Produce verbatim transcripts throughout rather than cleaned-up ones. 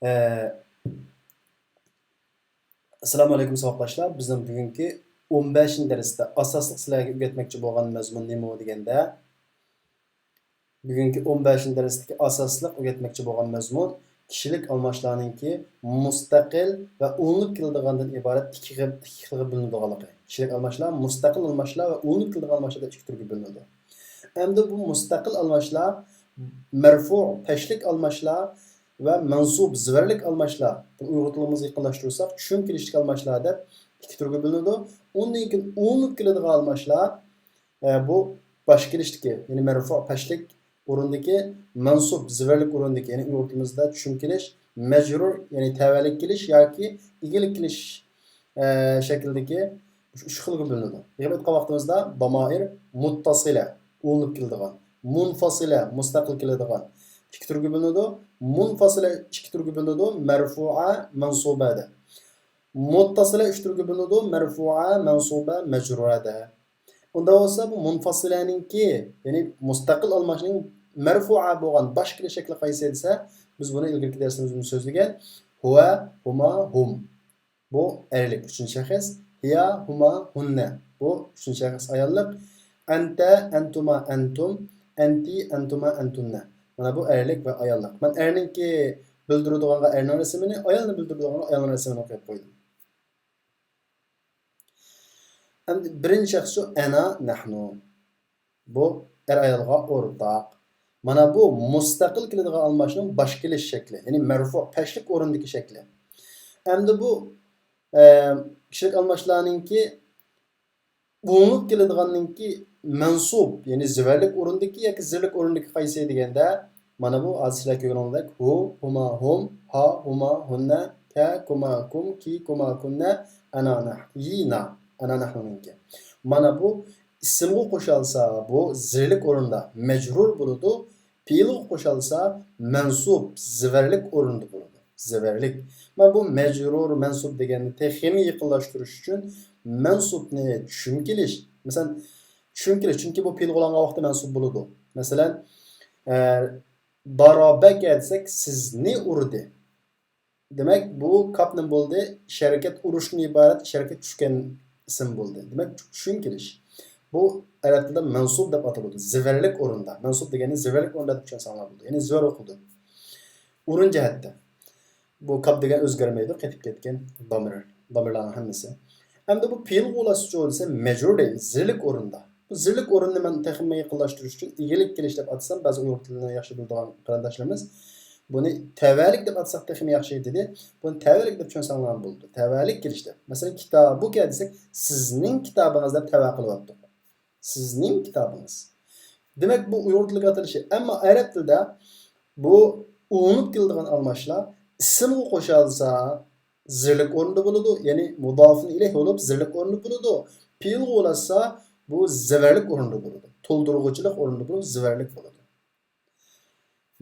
ئە، ئەسسالامۇ ئەلەيكۇم ساۋاقداشلار. بىزنىڭ بۈگۈنكى ئون بەشىنچى دەرستە ئاساسلىق سىلەرگە ئۆگەتمەكچى بولغان مەزمۇن نېمە دېگەندە، بۈگۈنكى ئون بەشىنچى دەرستىكى ئاساسلىق ئۆگەتمەكچى بولغان مەزمۇن كىشىلىك ئالماشلارنىڭكى مۇستەقىل ۋە ئۇلىنىپ كېلىدىغاندىن ئىبارەت ئىككى خىل، ئىككى خىلغا بۆلۈنىدىغانلىقى. كىشىلىك ئالماشلار مۇستەقىل ئالماشلار ۋە ئۇلىنىپ كېلىدىغان ئالماشلار دەپ ئىككى تۈرگە بۆلۈنىدۇ. ئەمدى بۇ مۇستەقىل ئالماشلار، مەرفۇ، پەشلىك ئالماشلار ۋە مەنسۇب، زىۋەرلىك ئالماشلار، بۇنى ئۇيغۇر تىلىمىزغا يېقىنلاشتۇرساق، چۈشۈم كېلىشلىك ئالماشلار دەپ ئىككى تۈرگە بۆلۈنىدۇ. ئۇندىن كېيىن ئۇلىنىپ كېلىدىغان ئالماشلار، ئە، بۇ باش كېلىشتىكى، يەنى مەرفۇ پەشلىك ئورۇندىكى، مەنسۇب زىۋەرلىك ئورۇندىكى، يەنى ئۇيغۇر تىلىمىزدا چۈشۈم كېلىش، مەجرۇر، يەنى تەۋەلىك كېلىش ياكى ئىگىلىك كېلىش، ئە، شەكلىدىكى ئۈچ خىلغا بۆلۈنىدۇ. يىغىپ ئېيتقان ۋاقتىمىزدا دامائىر مۇتتاسىلە، ئۇلىنىپ كېلىدىغان، مۇنفاسىلە، مۇستەقىل كېلىدىغان ئىككى تۈرگە بۆلۈنىدۇ. مۇنفاسىلە ئىككى تۈرگە بۆلۈنىدۇ، مەرفۇئە، مەنسۇبە دەپ. مۇتتاسىلە ئۈچ تۈرگە بۆلۈنىدۇ، مەرفۇئە، مەنسۇبە، مەجرۇرە دەپ. ئۇنداق بولسا، بۇ مۇنفاسىلەنىڭكى، يەنى مۇستەقىل ئالماشنىڭ مەرفۇئە بولغان باش كېلىش شەكلى قايسى دېسە، بىز بۇنى ئىلگىرىكى دەرسىمىزدە سۆزلىگەن. ھۇۋە، ھۇما، ھۇم. بۇ ئەرلىك، ئۈچىنچى شەخس. ھىيا، ھۇما، ھۇننە. بۇ ئۈچىنچى شەخس ئاياللىق. ئەنتە، ئەنتۇما، ئەنتۇم. ئەنتى، ئەنتۇما، ئەنتۇننە. مانا بۇ ئەرلىك ۋە ئاياللىق. مەن ئەرنىڭكى بىلدۈرىدىغانغا ئەرنىڭ رەسىمىنى، ئايالنى بىلدۈرىدىغانغا ئايالنىڭ رەسىمىنى قويۇپ قويدۇم. ئەمدى بىرىنچى شەخس شۇ، ئەنا، نەھنۇ. بۇ ئەر-ئايالغا ئورتاق. مانا بۇ مۇستەقىل كېلىدىغان ئالماشنىڭ باش كېلىش شەكلى، يەنى مەرفۇ، پەشلىك ئورۇندىكى شەكلى. ئەمدى بۇ، ئە، كىشىلىك ئالماشلارنىڭكى ئۇلىنىپ كېلىدىغاننىڭكى مەنسۇب، يەنى زىۋەرلىك ئورۇندىكى ياكى زىرلىك ئورۇندىكى قايسى دېگەندە، مانا بۇ ھازىر سىلەر كۆرگىنىڭىزدەك ھۇ، ھۇما، ھۇم، ھا، ھۇما، ھۇننە، كە، كۇما، كۇم، كى، كۇما، كۇننە، ئەنا، نەھ، يى، نا، ئەنا، نەھنۇنىڭكى. مانا بۇ ئىسىمغا قوشالسا، بۇ زىرلىك ئورۇندا مەجرۇر بولىدۇ، پېئىلغا قوشالسا، مەنسۇب، زىۋەرلىك ئورۇندا بولىدۇ. زىۋەرلىك. مانا بۇ مەجرۇر، مەنسۇب دېگەننى تېخىمۇ يېقىنلاشتۇرۇش ئۈچۈن مەنسۇبنى چۈشۈم كېلىش. مەسىلەن، چۈشۈم كېلىش، چۈنكى بۇ پېئىلغا ئۇلانغان ۋاقىتتا مەنسۇب بولىدۇ. مەسىلەن، ئە، دارابەكە دېسەك، سىزنى ئۇردى. دېمەك، بۇ كاپ نېمە بولدى؟ ئىش ھەرىكەت، ئۇرۇشتىن ئىبارەت ئىش ھەرىكەت چۈشكەن ئىسىم بولدى. دېمەك، چۈشۈم كېلىش. بۇ ئەرەب تىلىدا مەنسۇب دەپ ئاتىلىدۇ. زىۋەرلىك ئورۇندا. مەنسۇب دېگەننى زىۋەرلىك ئورۇندا دەپ چۈشەنسەڭلار بولىدۇ. يەنى زىۋەر ئوقۇلىدۇ. ئورۇن جەھەتتە. بۇ كاپ دېگەن ئۆزگەرمەيدۇ، قېتىپ كەتكەن دامىر. دامىرلارنىڭ ھەممىسى. ئەمدى بۇ پېئىلغا ئۇلاشسىچۇ دېسە، مەجرۇر دەيمىز. زىرلىك ئورۇندا. بۇ زىرلىك ئورۇننى مەن تېخىمۇ يېقىنلاشتۇرۇش ئۈچۈن ئىگىلىك كېلىش دەپ ئاتىسام، بەزى ئۇيغۇر تىلىنى ياخشى بىلىدىغان قېرىنداشلىرىمىز بۇنى تەۋەلىك دەپ ئاتىساق تېخىمۇ ياخشى دېدى. بۇنى تەۋەلىك دەپ چۈشەنسەڭلارمۇ بولىدۇ. تەۋەلىك كېلىش دەپ. مەسىلەن، كىتابۇكە دېسەك، سىزنىڭ كىتابىڭىز دەپ تەۋە قىلىۋاتتۇق. سىزنىڭ كىتابىڭىز. دېمەك، بۇ ئۇيغۇر تىلىغا ئاتىلىشى. ئەمما ئەرەب تىلىدا بۇ ئۇلىنىپ كېلىدىغان ئالماشلار ئىسىمغا قوشالسا، زىرلىك ئورنىدا بولىدۇ، يەنى مۇدافىن ئىلەيھ بولۇپ، زىرلىك ئورنىدا بولىدۇ. پېئىلغا ئۇلاشسا، بۇ زىۋەرلىك ئورنىدا بولىدۇ. تولدۇرغۇچىلىق ئورنىدا بولۇپ، زىۋەرلىك بولىدۇ.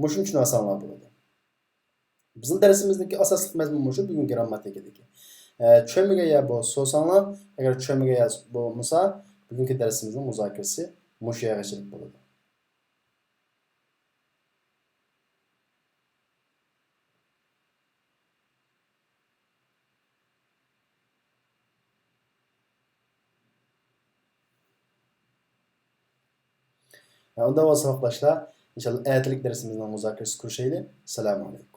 مۇشۇنى چۈشىنىۋالساڭلار بولىدۇ. بىزنىڭ دەرسىمىزدىكى ئاساسلىق مەزمۇن مۇشۇ بۈگۈنكى گىرامماتىكىدىكى. ئە، چۈشەنمىگەن يەر بولسا سورىساڭلار، ئەگەر چۈشەنمىگەن يەر بولمىسا، بۈگۈنكى دەرسىمىزنىڭ مۇزاكىرىسى مۇشۇ يەرگىچىلىك بولىدۇ. ھە، ئۇنداق بولسا ساۋاقداشلار، ئىنشاللا ئەتىلىك دەرسىمىزنىڭ مۇزاكىرىسىدە كۆرۈشەيلى. سالام ئەلەيكۇم.